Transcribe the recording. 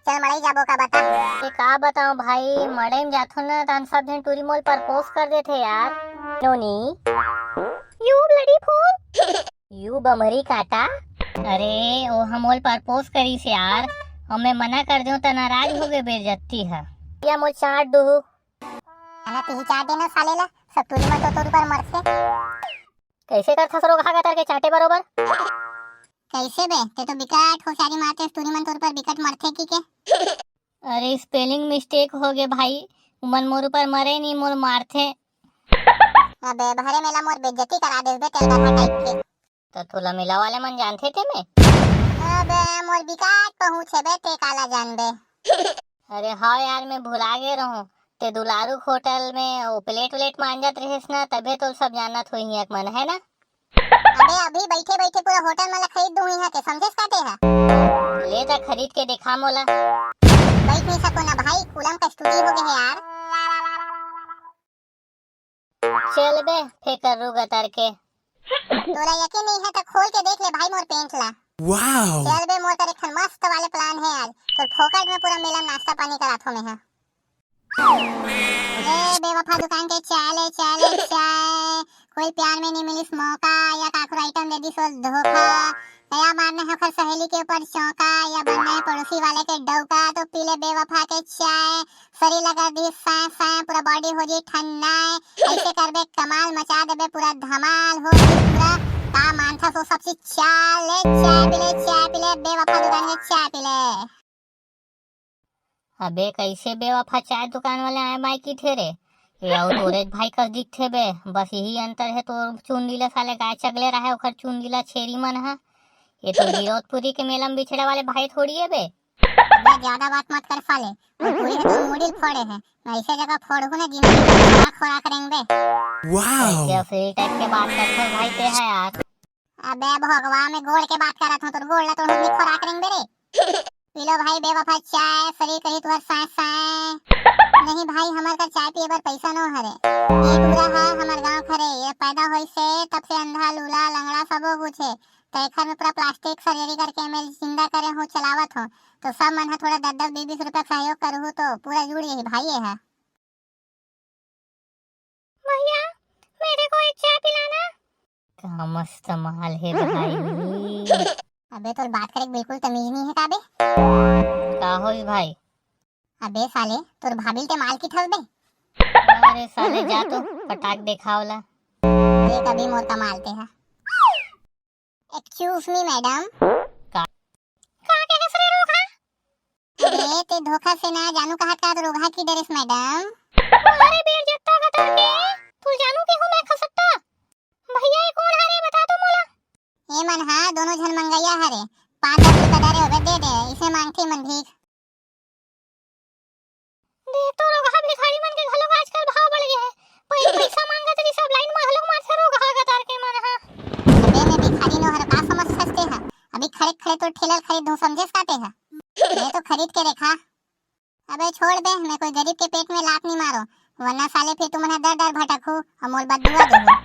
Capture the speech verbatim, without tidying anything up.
चल मड़ई जाबो का बता। ए, का बताओ भाई, मड़ई में जाथो ना, तहन सब झन टूरी मोल परपोज कर देथे यार। नोनी। You bloody fool। You बमरी काटा। अरे, ओ हमोल परपोज करिस यार, अउ मैं मना कर देव त नाराज हो गे बेइज्जती ह। या मोल चाट दूहू। अरे तिही चाट देना साले ला, सब टूरी मन तो तोर ऊपर मरथे। कैसे करथस रोगहा गतर के चाटे बरोबर? कैसे बे, ते तो बिकट होशियारी मारते, टूरी मन तोर ऊपर बिकट मरथे की के? अरे, स्पेलिंग मिस्टेक हो गे भाई, उमन मोर ऊपर मरे नहीं, मोर मारथे। अबे भरे मेला मोर बेइज्जती करा देस बे, तेल गधा टाइप के। त तोला मिला वाले मन जानथे ते में? अबे मोर बिकट पहुँच हे बे, ते काला जानबे। अरे हाँ यार, मैं भुला गे रहूं, ते दुलारू होटल में ओ प्लेट व्लेट मांजत रहिस ना, तभे तो सब जानत होही एक मन, है ना? अबे अभी बैठे बैठे पूरा होटल मन ला खरीद दूं इहाँ के, समझेस का ते ह? ले त खरीद के दिखा मोला। बैठ नहीं सको ना भाई, कुलम कस्तूरी हो गे हे यार। चल बे, फेकर रुग अतर के। तोला यकीन नहीं है त खोल के देख ले भाई मोर पेंट ला। Wow। चल बे, मोर कर एक ठन मस्त वाले प्लान है आज। तोर फोकट में पूरा मेला में नाश्ता पानी कराथो मैं हा। ए बेवफा दुकान के चाय ले, चाय ले, चाय। कोई प्यार में नहीं मिलिस मौका, या काखरो आइटम दे दिस ओल धोखा, या मारना है ओखर सहेली के ऊपर चौका, या बनना है पड़ोसी वाले के डौका, तो पी ले बेवफा के चाय। शरीर ला कर दिस साय साय, पूरा बॉडी हो जी ठंडाए। ऐसे करबे कमाल, मचा देबे पूरा धमाल, हो जी पूरा। का मानथस वो सब चीज, चाय ले, चाय पी ले, चाय पी ले, बेवफा दुकान के चाय पी ले। अबे कैसे बेवफा चाय दुकान वाले आए बाय किथे रे? ये अउ तोरे भाई कस दिखथे बे, बस यही अंतर है, तोर चुंदी ला साले गाय चगले रहे, ओखर चुंदी ला छेरी मन ह। ये तो गिरौदपुरी के मेला में बिछड़े वाले भाई थोड़ी है बे। अबे ज्यादा बात मत कर साले, वो पूरी तो मुड़ी फोड़े है, ऐसे जगह फोड़हू ना जिंदगी में खोरा खोरा करेंगे बे। Wow। ऐसे असली टाइप के बात करथस भाई ते है यार। अबे भगवा में गोड़ के बात करत हूँ, तोर गोड़ ला तोड़ के खोरा करेंगे बे रे। पी लो भाई बेवफा चाय, शरीर कही तुहर साय साय। नहीं भाई, हमर कर चाय पिए बर पैसा नो हरे। ये टूरा हा हमर गांव खरे, ये पैदा होइस हे तब से अंधा, लूला, लंगड़ा सबो कुछ हे। तो एखर में पूरा प्लास्टिक सर्जरी करके मैं जिंदा करे हूँ, चलावत हूँ। तो सब मन हा थोड़ा दस दस बीस बीस रुपया सहयोग करहू तो पूरा जुड़ जाही भाई ये हा। भैया, मेरे को एक चाय पिलाना। का मस्त माल हे भाई। अबे तोर बात करे के बिल्कुल तमीज नहीं है का बे? का होइस भाई? अबे साले, तोर भाभी ल ते माल किथस बे? अरे साले जा तो, पटाक देखाव ला। देख अभी मोर कमाल ते हा। Excuse me madam। का? का कहे रे रोगहा? अरे ते धोखा से ना जानू कहत का रोगहा की डरेस मैडम। अरे बेइज्जता गतर के, तू जानू के हूँ मैं खसट्टा। भैया ये कौन हरे बता तो मोला। ये मन हा दोनों झन मंगैया हरे, पाँच दस रुपया डरे होबे दे दे, इसे मांगथे मन भीख। देख तो रोगहा भिखारी मन के घलो आजकल भाव बढ़ गया है। पहले पैसा मांगत रही सब लाइन में घलो मारथे रोगहा गतर के मन हा। अबे मैं भिखारी नो हर का समझ सकते हैं? अभी खड़े खड़े तो ठेला खरीद दूं समझेस का ते हा? ये तो खरीद के देखा। अबे छोड़ बे, मैं कोई गरीब के पेट में लात नहीं मारो, वरना साले फिर तुमन हा दर दर भटकहू अउ मोल बददुआ देहू।